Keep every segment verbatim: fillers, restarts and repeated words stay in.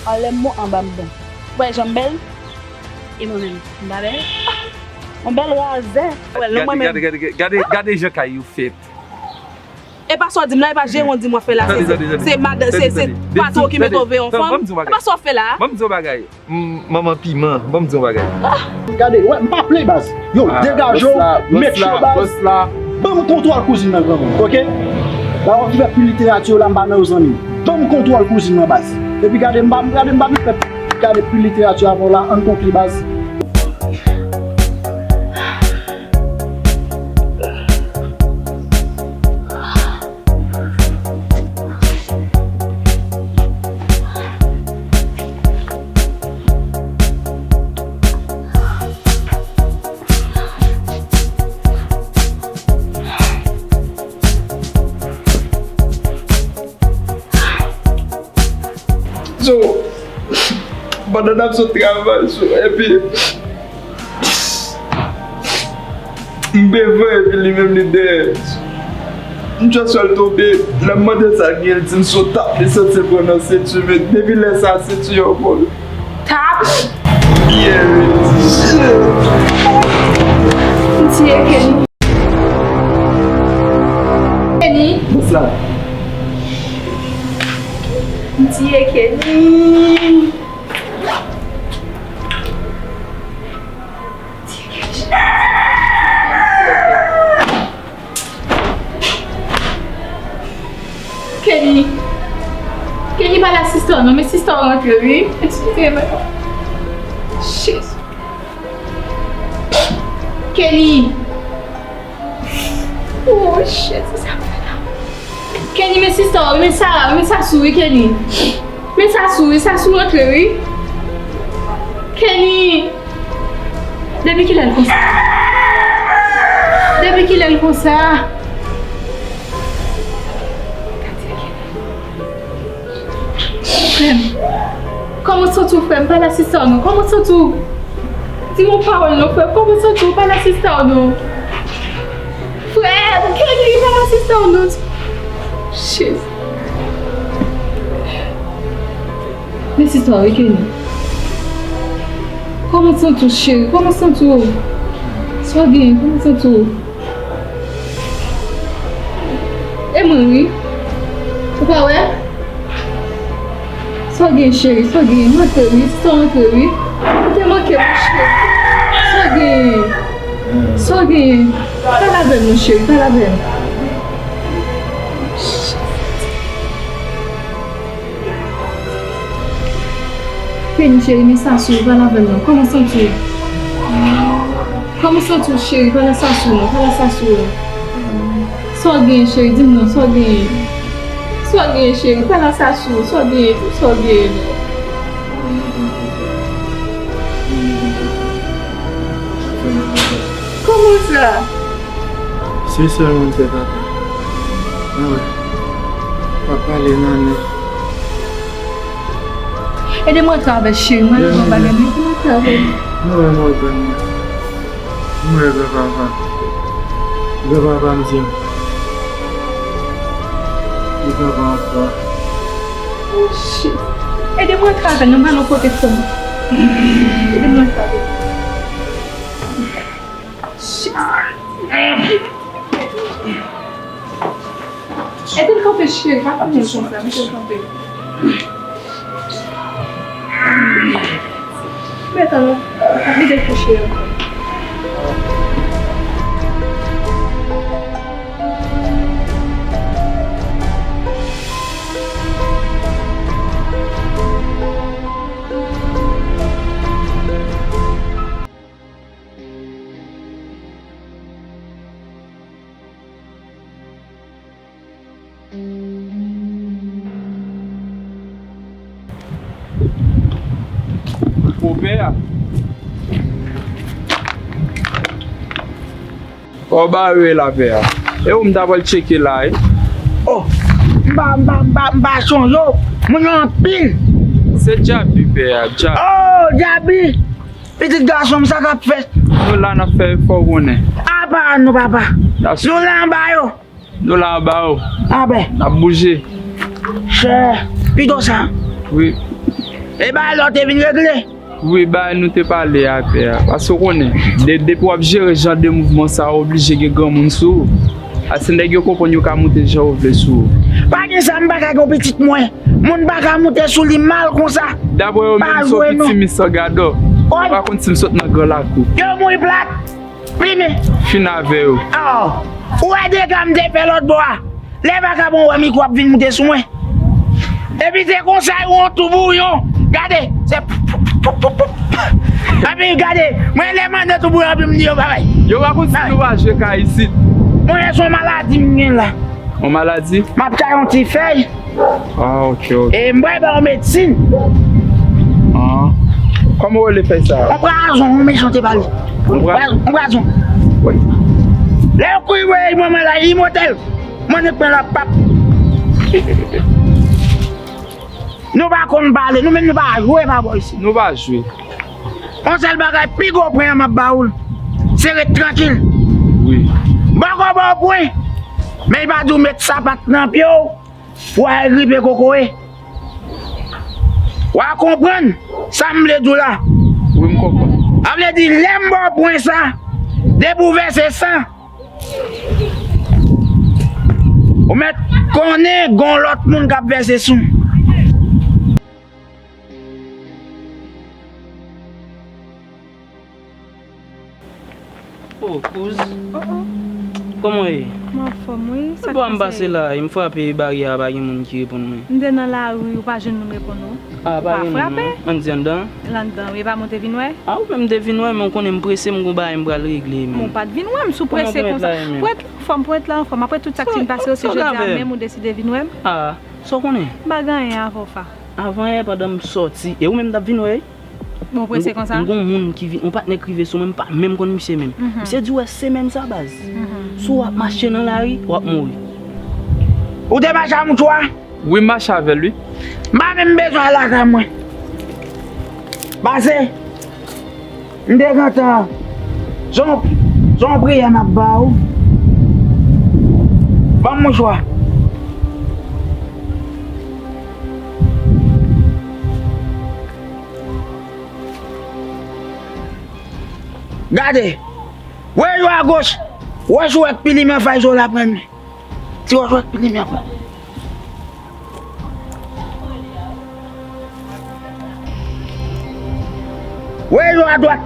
Anlè m bon, anba m bon. Ou wè jan m bèl? E mwen menm, m pa bèl? Yon bèl razè. Ou wè, lè mwen menm. Gade, gade, gade, gade, gade jan kay yo fèt. E pa sa w di m la, e pa jeran w di m w ap fè la, se, se, se madan, se, se patwon ki mete w veye yon fanm. E pa sa w fè la. Ban m di yon bagay. M, manman piman, ban m di yon bagay. Gade, wè, m pa play baz. Yo, degaje w, met yo baz. Ban m kontwòl kouzin nan granmoun, oke? La w ap fè pi literati yo la, m pa nan yo zanmi. Ban m kontwòl kouzin nan baz. Epi gade, m pa, gade, m pa vin fè gade pi literati avè w la, ann konkli baz. So, pandan n ap sot travay, so, epi m devan, epi li menm li dèyè. M just wè l tonbe. Lè m mande sa gen, l di m se yon tap li santi l pran nan senti, men depi lè sa, senti an bon. Tap? Yeah, man. M tiye Kenny. Kenny. Bòs la. M tiye Kenny. Kenny. Kenny, pa la sista w non, men sista w rantre wi. Eskize mwen. Shit. Kenny. Oh shit, se sa m fè la. Kenny, men sista w, men sa, men sa sou wi, Kenny. Men sa sou wi, sa sou rantre wi. Kenny. Depi kilè l konsa? Depi kilè l konsa? Frè m, kòman w santi w, frè m? Pale a sista w non. Kòman w santi w? Di m yon pawòl non, frè m. Kòman w santi w? Pale a sista w non. Frè m, Kenny, pale a sista w non. Shit. Men sista w wi, Kenny. Kòman w santi w, cheri? Kòman w santi w? Sa w gen? Kòman w santi w? E mwen wi. Ou pa wè? Sa w gen, cheri? Sa w gen? Rantre wi, sista w rantre wi. Ou te manke m wi, cheri. Sa w gen? Sa w gen? Pale avè m non, cheri, pale avè m. Kenny cheri, men sa sou ou, pale avè m non. Kòman w santi w? Kòman w santi w cheri? Pale sa sou non, pale sa sou ou. Sa w gen cheri? Di m non, sa w gen? Sa w gen cheri? Pale sa sou ou, sa w gen? Sa w gen non? Kòman sa? Se sèl moun fè papa. Mwen wè. Pa pale nan men. Ede mwen antre avè l cheri, mwen ede mwen bagay li, ede mwen antre avè l. Mwen wè Mògàn nan. Mwen wè granpapa. Granpapa m di m. Li papa anfò. Oh shit. Ede mwen antre avè l, non, m al yon kote frè m. Ede mwen antre avè l. Ede l kanpe cheri, pa tounen l konsa, mete l kanpe. Mete l, mete l kouche ankò. Pwopè a. Ò, ba yo e la pè a. E ou m ta pral tcheke la, e? Oh, m pa, m pa, m pa, m pa sonje w. Moun yo anpil. Se Djabi pè a, Djabi. Oh, Djabi. Pitit gason m, sa k ap fèt? Nou la, n ap fè efò konnen. Apa nou, papa. Nou la anba yo. Nou la anba yo. Abè. N ap bouje. Chè. Pito sa. Wi. E bagay la w te vin regle? Wi, bagay nou te pale atè a. Paske w konnen, de, depi w ap jere jan de mouvman sa, w oblije gen granmoun sou ou. Paske nèg yo konprann yo ka moute jan yo vle sou ou. Pa gen sa, m pa ka gen yon pitit mwen. Moun pa ka moute sou li mal konsa. Dapre yo menm, se yon pitit mis san gadò. Yo pa konn si m sot nan gran lakou. Yo mouri plat. Fini. Fin avè yo. Oh. Ou wè dega m te fè lòt bò a? Lè vakabon wè mikwo ap vin moute sou mwen. Epi se konsa yo yon tou bouyon. Gade, se. Epi gade, mwen lè m ann tou bouyon, epi m di yo bagay. Yo pa konn si nou pa jwe kay isit. Mwen se yon maladi m gen la. Yon maladi? M ap taye yon ti fèy. Ah, ok, ok. E m pral ba w medsin. Ah. Kòman w rele fèy sa a? On prazon, on mechan te pale. On pra-, on prazon. Wi. Lè yo kouri voye manman la, imòtèl. Mwen, nèg pran la pap. Nou pa konn pale, nou menm nou pa jwe pa bò isit. Nou pa jwe. On sèl bagay, pi gwo pwen an m ap ba ou l. Se ret trankil. Wi. Bòkò ba w pwen. Men li pa di w met sapat nan pye w. Pou al gripe kokoye. W a konprann sa m vle di w la. Wi, m konprann. Sa vle di, lè m ba w pwen sa, depi w vèse san, ou mèt konnen gon lòt moun k ap vèse san. Oh, kouz. Oh, oh. Kòman w ye? Mwen anfòm, wi. Sa k pase? Bon, m pase la, m frape baryè a, pa gen moun ki reponn mwen. M te nan lari, ou pa jwenn moun reponn ou? Ah, pa gen moun, non. Ann di anndan. Anndan, wi, e pa mwen te vin wè? Ah, ou menm te vin wè, men w konnen m prese, m gon bagay m pral regle, men. Bon, ou pa t vin wè m, si w prese konsa. Pwèt la, anfòm, pwèt la, anfòm. Apre tout sa k fin pase yo, se jodi a menm ou deside vin wè m? Ah, sa w konnen? M pa gen anyen avè w, Fa. Avan yè, pandan m sòti, e ou menm m t ap vin wè, wi. Bon, prese konsa? M gon moun ki vin, yon patnè k rive sou mwen, m pa menm konn misye menm. Misye di, "Wè, semèn sa, baz. Si w ap mache nan lari, w ap mouri." Ou te mache a mouchwa? Wi, m mache avè l, wi. M pa menm bezwen al lakay mwen. Pase, m te gentan, se yon, se yon priyè m ap ba ou. Ban m mouchwa. Gade. Wè yo agoch. Wòch ou wè k pi limen fay zo la pran men. Ti wòch ou wè k pi limen pran. Wè yo adwat.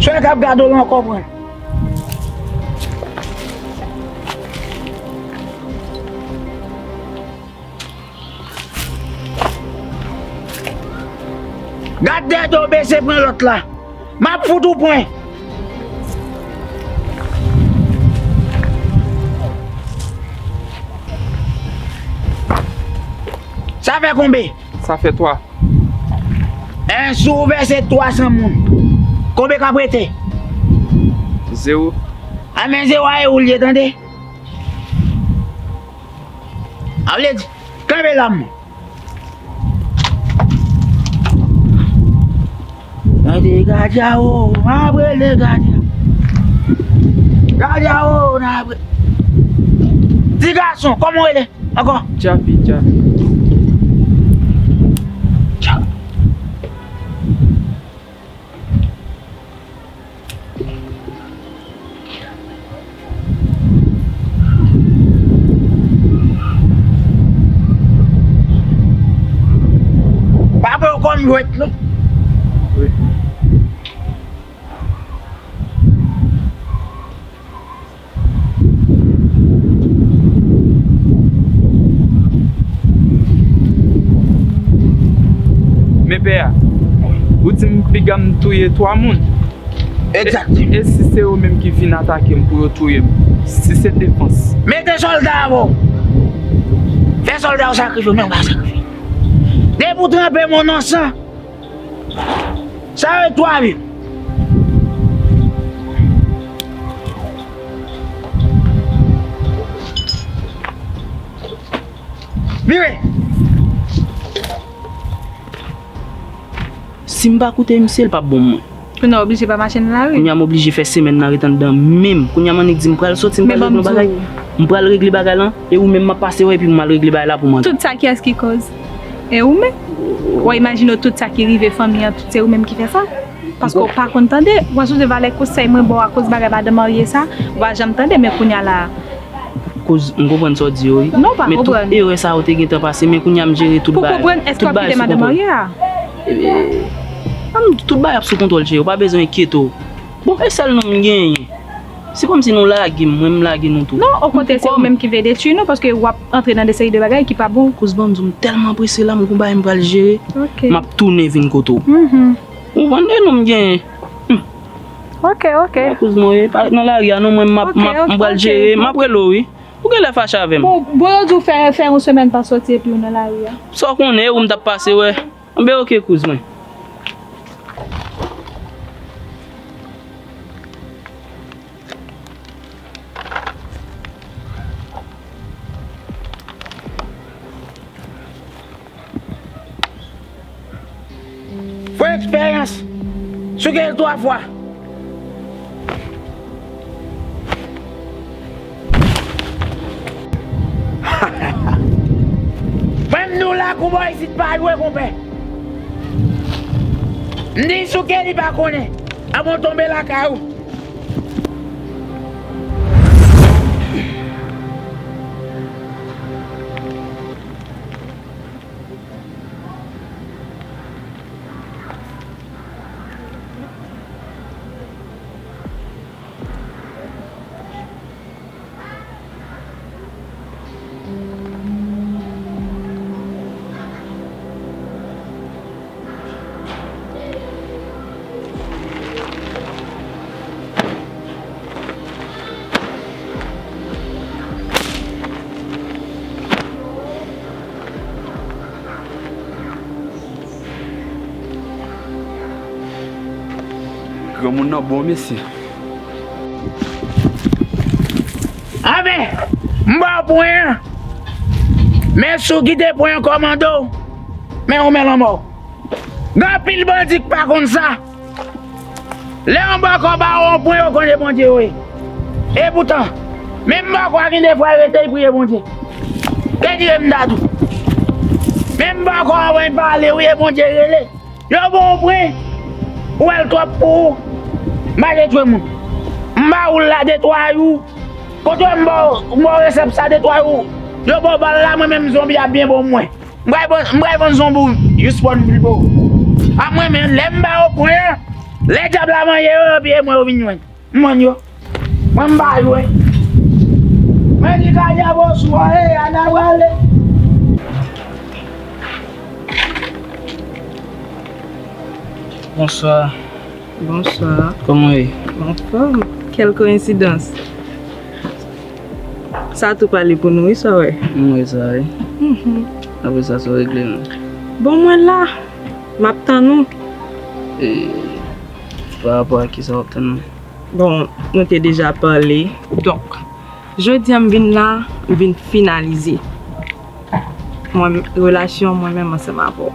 Sè k ap gade w la ankò pran. Gad tèt ou bese pran lòt la. M ap fout ou pwen. Sa fè konbe? Sa fè twa. E si w vèse twa san moun, konbe k ap rete? Zewo. A men zewo a e ou l ye, tande? A vle di, kanpe la m. Tande gadya o, m ap rele gadya. Gadya o, n ap re-, ti gason, kòman w rele ankò? Djapi, Djapi. Djapi. Papa w konn jwèt non. Wi. Men pè a, ou di m piga m touye twa moun. Egzakteman. E, e si se yo menm ki vin atake m pou yo touye m? Si se defans? Mete sòlda avè w. Fè sòlda w sakrifye w, men w pa sakrifye. Depi w tranpe men w nan san, sa yo twa vi. Vire. Si m pa koute misye, l p ap bon mwen. Kounye a w oblije pa mache nan lari. Kounye a m oblije fè semèn nan ret anndan menm. Kounye a m annik di m pral soti, m pral regle yon bagay. M pral regle bagay lan, e ou menm m ap pase wè, epi m al regle bagay la pou m antre. Tout sa kiyès ki koz? E ou menm? W a imajine w tout sa ki rive fanmi an, tout se ou menm ki fè sa? Paske w pa konn tande, w a sonje valè konsèy mwen ba w akoz bagay madan marye sa, w pa janm tande, men kounye a la. Kouz, m konprann sa w di yo, wi. Non, w pa konprann. Men tout erè sa yo te gentan pase, men kounye a m jere tout bagay. Pou konprann, èske w ap kite madan marye a? Tout bagay ap sou kontwòl, cheri, ou pa bezwen enkyete w. Bon, e sèl nou m genyen. Se kòmsi nou lage m, mwen m lage nou tou. Non, okontrè, se ou menm ki vle detwi nou, paske w ap antre nan de seri de bagay ki pa bon. Kouz, ban m di w, m tèlman prese la, m gon bagay m pral jere. Ok. M ap tounen vin kote w. Mhm. Ou konprann, e nou m genyen. Hmm. Ok, ok. Kouz mwen, e pa nan lari a non, mwen m ap, m ap, m pral jere, m ap rele w, wi. Ou genlè fache avè m. Bon, bon, yo di w fè, fè yon semèn pa soti epi w nan lari a. Sa w konnen, e ou m t ap pase wè. Anben, ok, kouz mwen. Fè eksperyans. Souke l twa fwa. Mwen m di w lakou bò isit pa jwe, konpè. M di souke li pa konnen. Avan w tonbe lakay ou. Granmoun nan bon, mesye. Anben, m ba w pwen an. Men si w kite pwen an kòmande w, men w men lanmò. Gen anpil bandi k pa konn sa. Lè yon bòkò ba w yon pwen, yo konn e Bondye yo ye. Epoutan, menm bòkò a gen defwa rete, li priye Bondye. Te dire m ta tou. Menm bòkò a wè l pale, wi, e Bondye rele. Yo ba w yon pwen, ou wè l twòp pou ou. M pa janm tchwe moun. M ba ou l la de twa jou. Kote m ba w, m ba w resèp sa de twa jou. Yo ba w bal la, mwen menm zonbi a byen bon mwen. M pral vann, m pral vann zonbi w jis pran m pli bo. A mwen menm, lè m ba yo pwen an, lè dyab la manje yo, yo piye mwen, yo vin jwenn. M vann yo. Mwen m pa jwe. Mwen di ka dyab oswa, e, a n a prale. Bonswa. Bonswa. Kòman w ye? Anfòm. Quelle coïncidence. Sa tou pale pou nou, wi, sa w wè. M wè sa, wi. Mhm. Apre sa, sa w regle non? Bon, mwen la. M ap tann ou. E, pa rapò a kisa w ap tann mwen? Bon, nou te deja pale. Donk, jodi a m vin la, m vin finalize. Mwen, relasyon mwen menm ansanm avè w.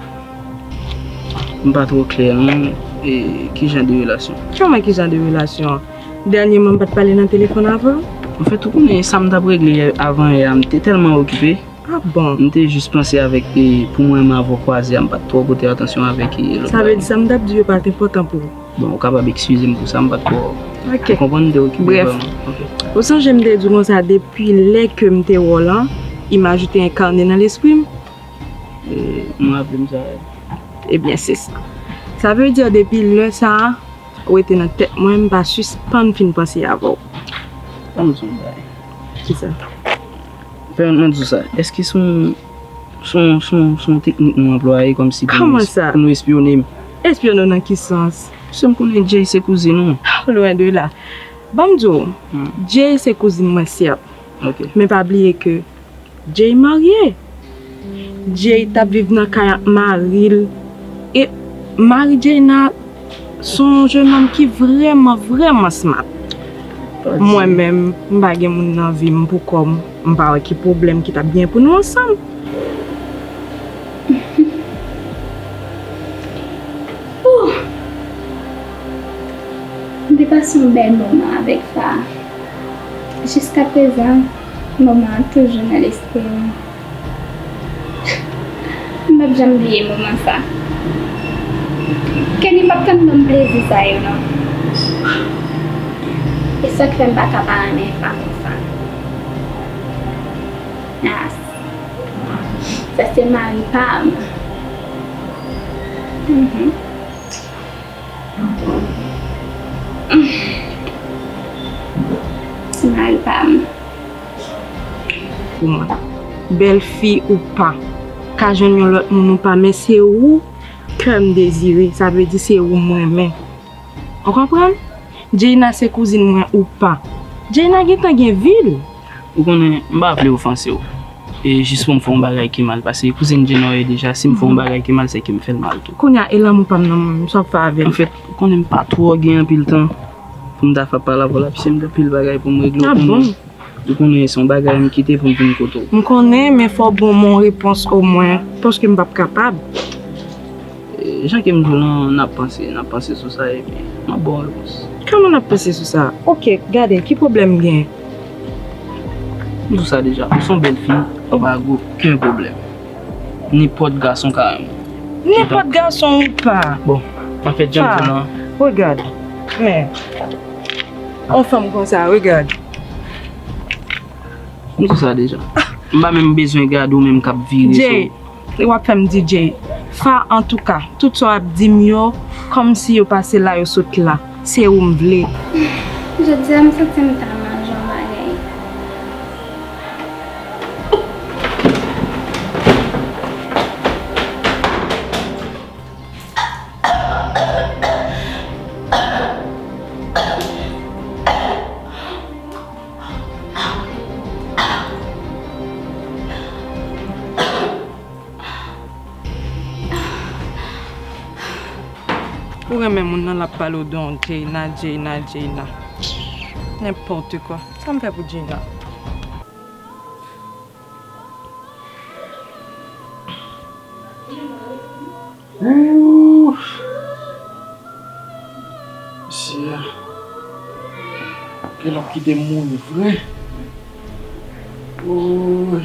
M pa twò klè non, e, ki jan de relasyon? Kòman ki jan de relasyon? Dènyèman, m pa t pale nan telefòn avè w? Anfèt, ou konnen sa m t ap regle yè, avan yè a, m te tèlman okipe. Ah bon? M te jis panse avèk, e, pou mwen menm avè w kwaze a, m pa t twò pote atansyon avèk, e, lòt bagay. Sa vle di sa m t ap di yo pa t enpòtan pou ou? Bon, ou kapab eskize m pou sa, m pa t twò, ok, ou konprann, m te okipe vrèman. Ok. Ou sonje m te di w konsa, depi lè ke m te wè w lan, imaj ou te enkane nan lespri m? E, m raple m sa, wi. Ebyen, se sa. Sa vle di, depi lè sa a, ou rete nan tèt mwen, m pa sispann fin panse avè w. Ban m di w yon bagay. Kisa? Pèmèt mwen di w sa. Èske se yon, se yon, se yon, se yon teknik nou anplwaye kòmsi pou nou, kòman sa? Pou nou espyone m? Espyone w nan ki sans? Paske m konnen Jay se kouzin ou. Lwen de la. Ban m di w, hmm, Jay se kouzin mwen, sèt. Ok. Men pa bliye ke Jay marye. Jay t ap viv nan kay ak mari l. E mari Jay nan se yon jennonm ki vrèman, vrèman smart. Mwen menm, m pa gen moun nan vi m pou kò m, m pa wè ki pwoblèm ki t ap gen pou nou ansanm. Ouh! M te pase yon bèl moman avèk Fa. Jiskaprezan, moman an toujou nan lespri m. M P ap janm bliye moman sa. Kenny p ap tann ban m plezi sa yo non. E sa k fè m pa ka pa renmen fanm sa. As. Sa se mari pa m. Mhm. Se mari pa m. Pou mwen. Bèlfi ou pa ka jwenn yon lòt moun ou pa, men se ou kè m dezire, sa vle di se ou m renmen. Ou konprann? Djeina se kouzin mwen ou pa. Djeina gentan gen vi l. Ou konnen, m pa vle ofanse w. E jis pou m fè yon bagay ki mal, paske kouzin Djeina w ye deja, si m fè yon bagay ki mal, se ke m fè l mal tou. Kounye a, e lanmou pa m nan men m, sa w ap fè avè l? Anfèt, ou konnen m pa twò gen anpil tan pou m ta fè pale avè w la, piske m gen anpil bagay pou m regle, ou konnen. Ah bon? Ou konnen se yon bagay m kite pou m vin kote w. M konnen, men fò w ban m yon repons omwen, paske m p ap kapab. E, jan ke m di w lan, n ap panse, n ap panse sou sa, epi m ap ba w yon repons. Kòman n ap panse sou sa? Oke, gade, ki pwoblèm m gen? M di w sa deja, ou se yon bèl fi, ou pa gen okenn pwoblèm. Nenpòt gason ka renmen w. Nenpòt gason ou pa. Bon, anfèt, jan m di w lan. Regad. Men. On fanm konsa, regad. M di sa deja. M pa menm bezwen gade w menm k ap vire sou. Jay, w ap fè m di Jay. Fa, antouka, tout sa w ap di m yo, kòmsi yo pase la, yo sot la. Se ou m vle. Jodi a, m santi m ta manje yon bagay. Ou renmen moun nan l ap pale w de yon Jayna, Jayna, Jayna. Nenpòt kwa. Sa m fè pou Jayna? Ooh. Mesye, gen lòt ki te mouri vre. Ooh.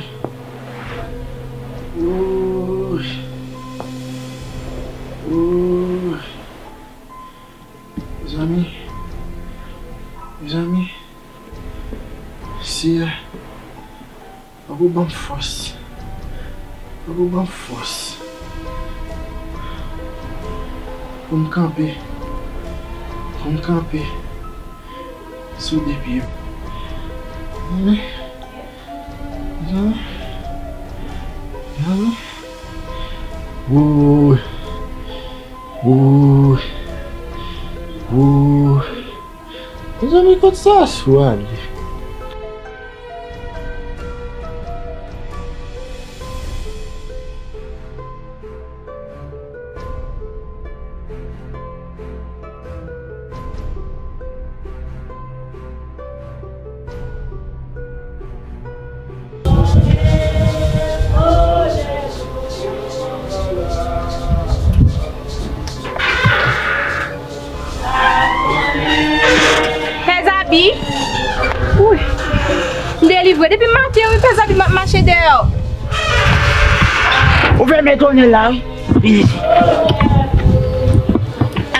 Ooh. Ooh. Mezanmi. Mezanmi. Mesye. Fòk ou ban m fòs. Fòk ou ban m fòs. Pou m kanpe. Pou m kanpe. Sou de pye m. Mezanmi. Mezanmi. Mezanmi. Woy. Woy. Woy. Mezanmi, kot sa sou ale? Pè Zabi. Woy. M delivre. Depi maten, wi, Pè Zabi, m ap mache dèyè w. Ou fè m etone la, wi. Vin isit.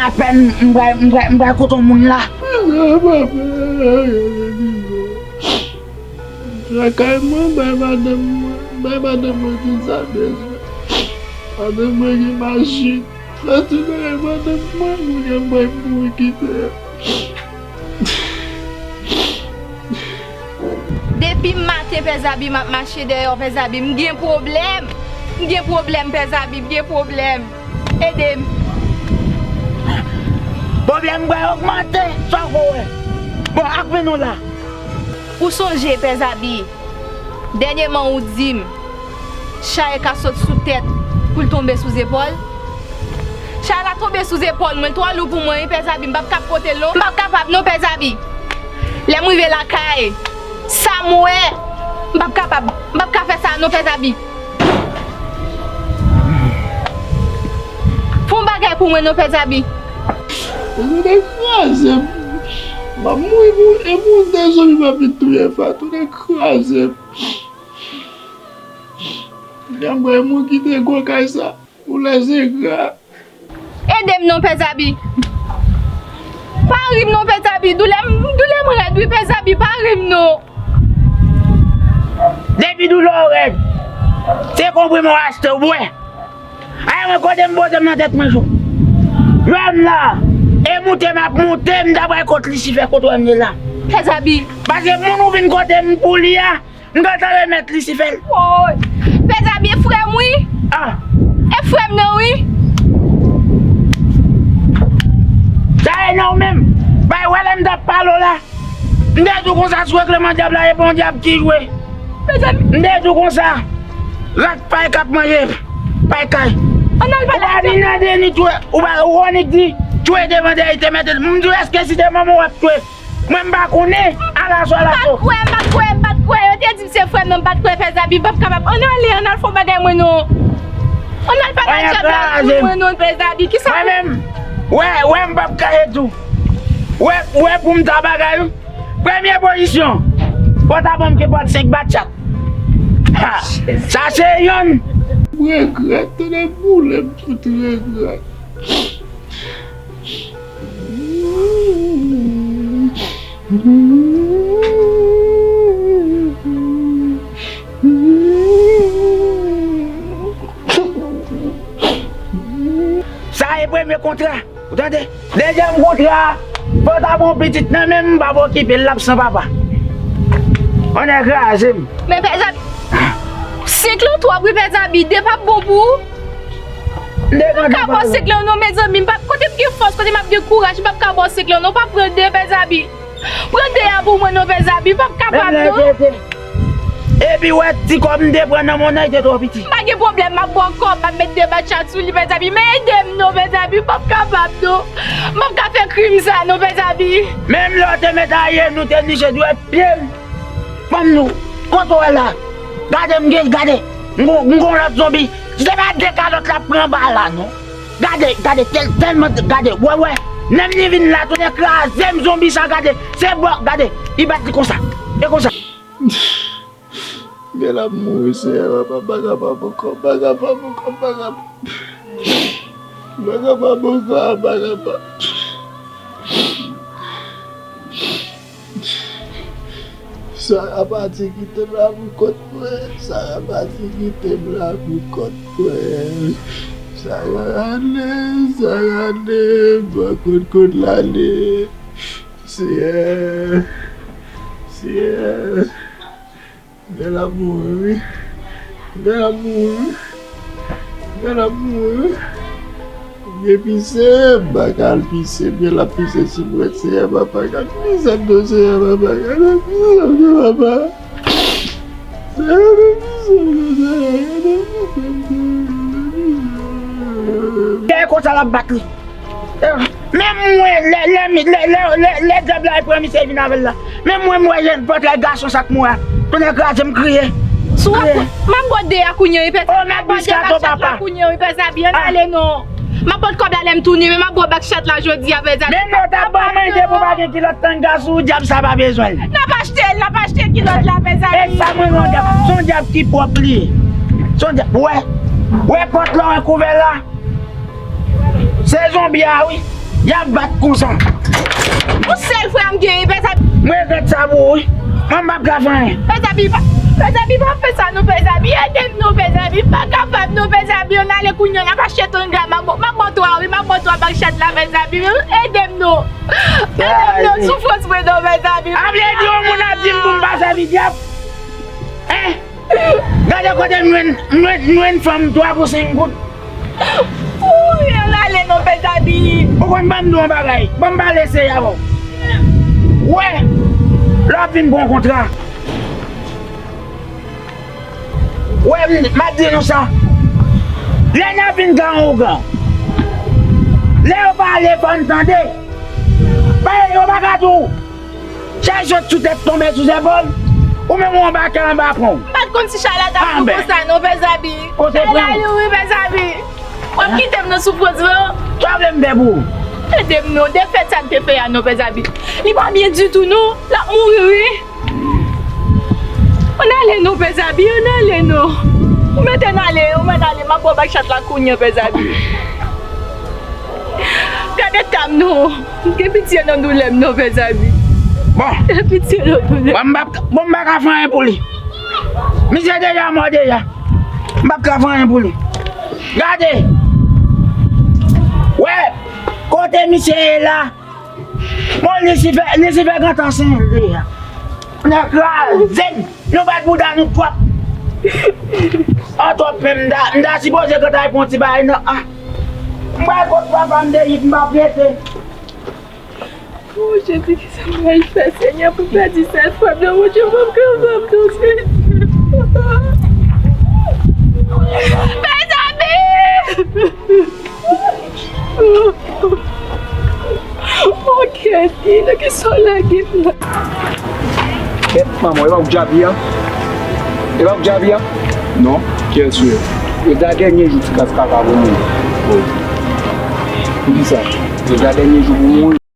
Apèn m pral, m pral, m pral kote yon moun la. Lakay mwen, bay madanm mwen, bay madanm mwen tout sa bezwen. Madanm mwen gen machin. Sa tout bagay madanm mwen, kounye a mwen mouri kite. Depi maten, Pè Zabi, m ap mache dèyè w, Pè Zabi. M gen pwoblèm. M gen pwoblèm, Pè Zabi, m gen pwoblèm. Ede m. Pwoblèm mwen ogmante, sa w wè. Bon, ak men nou la. Ou sonje, Pè Zabi, dènyèman ou di m, chay ka sot sou tèt pou l tonbe sou zepòl. Chay la tonbe sou zepòl mwen, l twò lou pou mwen, wi, Pè Zabi, m p ap kab pote l non. M p ap kapab non, Pè Zabi. Lè m rive lakay, sa m wè, m p ap kapab, m p ap ka fè sa non, Pè Zabi. Fè yon bagay pou mwen non, Pè Zabi. Ou te kraze m. M ap mouri pou, e pou de zonbi m ap vin touye Fatou, ou te kraze m. Janm kwè moun kite gwo kay sa pou lèzegra. Ede m non, Pè Zabi. Pa ri m non, Pè Zabi. Doulè m, doulè m rèd, wi, Pè Zabi. Pa ri m non. Depi doulè w rèd, se konpriman w achte w bwè. Ay, mwen, kote m poze m nan tèt mwen, jou. Jwè m la, e moute m ap moute, m ta pral kot Lisifè, kote w wè m ye la. Pè Zabi. Paske moun ou vin kote m pou li a, m gentan remèt Lisifè l. Woy! Pè Zabi, e frè m, wi. Ah. E frè m nan, wi. Sa e nan ou menm. Bay, wè lè m t ap pale w la. M te di w konsa sou regleman dyab la, e pa yon dyab ki jwe. Mezanmi. M te di w konsa, rat pay k ap manje pay kay. Ann al pale ak dyab. Ou pa vin nan deni twe, ou pa, ou Ronik di, twe devan dèyè te mete l. M di w, èske si te manman w ap twe? Mwen m pa konnen, ala sou ala sou. M pa t kwè, m pa t kwè, m pa t kwè. Yo te di m se frè m nan, m pa t kwè, Pè Zabi, m p ap kapab. Ann ale, ann al fè yon bagay mwen non. Ann al pale ak dyab la pou mwen non, Pè Zabi. Kisa mwen menm, wè, wè m p ap kache tou. Wè, wè pou m ta bagay ou. Premye pozisyon. Fò w ta ban m kenpòt senk batchat. Ha! Sa se yonn. M regrèt, tonnè boule m, m tout regrèt. Sa e premye kontra. Ou tande? Dezyèm kontra a, fò w ta pran pitit nan men m, m p ap okipe l, l ap san papa. Tonnè kraze m. Men Pè Zabi, senk lan twòp wi Pè Zabi, de p ap bon pou ou. M p ap ka ba w senk lan non, mezanmi, m p ap, kote m gen fòs, kote m ap gen kouraj, m p ap ka ba w senk lan non, pa pran de Pè Zabi. Pran de a pou mwen non, Pè Zabi, m p ap kapab non. Epi wè ti kòb m te pran nan monnay te twò piti. M pa gen pwoblèm, m ap ba w kòb, m ap met de batchat sou li, Pè Zabi, men ede m non, Pè Zabi, m p ap kapab non. M p ap ka fè krim sa non, Pè Zabi. Menm lè w te met ajenou, te niche dwèt pye l. Ban m nou, kote w wè la? Gade m gen, gade, m gon, m gon lòt zonbi. Si se pa de kalòt l ap pran anba la non. Gade, gade, tèl, tèlman, gade, wè, wè. Menm li vin la, tonnè kraze m, zonbi sa, gade. Se bò, gade, li bat li konsa. E konsa. Gen l ap mouri, Seyè, papa, m pa kapab ankò, m pa kapab ankò, m pa kapab. M pa kapab ankò, m pa kapab. Sara pati kite m la pou kont mwen. Sara pati kite m la pou kont mwen. Sara ale, Sara ale, m pa konn kote l ale. Seyè, Seyè. Bèl ap mouri wi. Bèl ap mouri wi. Bèl ap mouri wi. Byen pise, m pa ka al pise, byen l ap pise sou mwen, Seyè papa, gad pise m non, Seyè papa, gad pise m non, papa. Seyè, gad pise m non, Seyè, gad pise m non, gad pise m. Kè konsa l ap bat li. Menm mwen, lè, lè, lè, lè, lè, lè dyab la pran misye vin avè l la. Menm mwen, m wè jèn pòt la, gason sa k mwen a. Tonnè kraze m, kriye. Si w ap, m ap ba w de a kounye a wi, Pè Zabi. M ap ba w de batchat la kounye a wi, Pè Zabi. Ann ale non. M ap ba w kòb la lè m tounen, men m ap ba w batchat la jodi a, Pè Zabi. Menm lè w ta ban mwen de pou pa gen kilòt tanga sou ou, dyab sa pa bezwen l. N ap achte l, n ap achte kilòt la, Pè Zabi. E sa mwen wè yon dyab, se yon dyab ki pwòp li ye. Se yon dyab, wè, wè pòt la, wè kouvè la. Se zonbi a wi. Y ap bat konsa. Yon sèl frè m genyen, Pè Zabi. Mwen regrèt sa pou ou wi. Mwen m p ap ka fè anyen. Pè Zabi, pa, Pè Zabi, pa fè sa non, Pè Zabi. Ede m non, Pè Zabi. M pa kapab non, Pè Zabi. Ann ale kounye a, n ap achte tanga, m ap, m ap ba w twa wi, m ap ba w twa batchat la, Pè Zabi. Ede m non. Ede m non, soufrans mwen non, Pè Zabi. A vle di yon moun ap di m pou m pa sèvi dyab? Hein? Gade kote m jwenn, m jwenn, m jwenn fanm twa pou senk goud. Wouyy, ann ale non, Pè Zabi. Ou konn, ban m di w yon bagay, ban m pale serye avè w. Wè, lè w ap vin pran kontra, wè, m, m ap di nou sa. Lè n ap vin ka yon ougan, lè yo pale, fò n tande. Paske yo pa ka di w, chay sot sou tèt, tonbe sou zèpòl, ou menm ou anba kè, anba pon. M pa t konn si chay la t ap fou konsa non, Pè Zabi. Chay la lou wi, Pè Zabi. W ap kite m nan soufrans vre. Sa w vle m fè pou ou? Ede m non, defèt sa l te fè a non, Pè Zabi. Li pa byen ditou non, l ap mouri wi. Ann ale non, Pè Zabi, ann ale non. Ou mete n ale, ou mete n ale, m ap ba w bay chat la kounye a, Pè Zabi. Gade eta m non. Gen pitye nan doulè m non, Pè Zabi. Bon. Gen pitye nan doulè. Bon, m p ap, bon, m pa ka fè anyen pou li. Misye deja mò deja. M p ap ka fè anyen pou li. Gade. Wè, kote misye ye la. Bon, Lisifè, Lisifè gentan senle a. Nèg kraze m. Nou bat bouda nou twòp. An twòp menm, m ta, m ta sipoze gentan al pran ti bagay nan, ah. M pral kot papa m deyit, m p ap rete. Oh, Jezi, kisa m pral fè, Senyè, pou pèdi sèl frè m nan, Bondye, m p ap kapab non, Senyè. Mezanmi! Oh, kèt, nan kisa w lage m la? Kèt, manman, e pa ou k djabi a? E pa ou k djabi a? Non, kiyès ou ye? E gade dènye jou ti kras kaka pou mouri. Oh. Poukisa? E gade dènye jou pou mouri.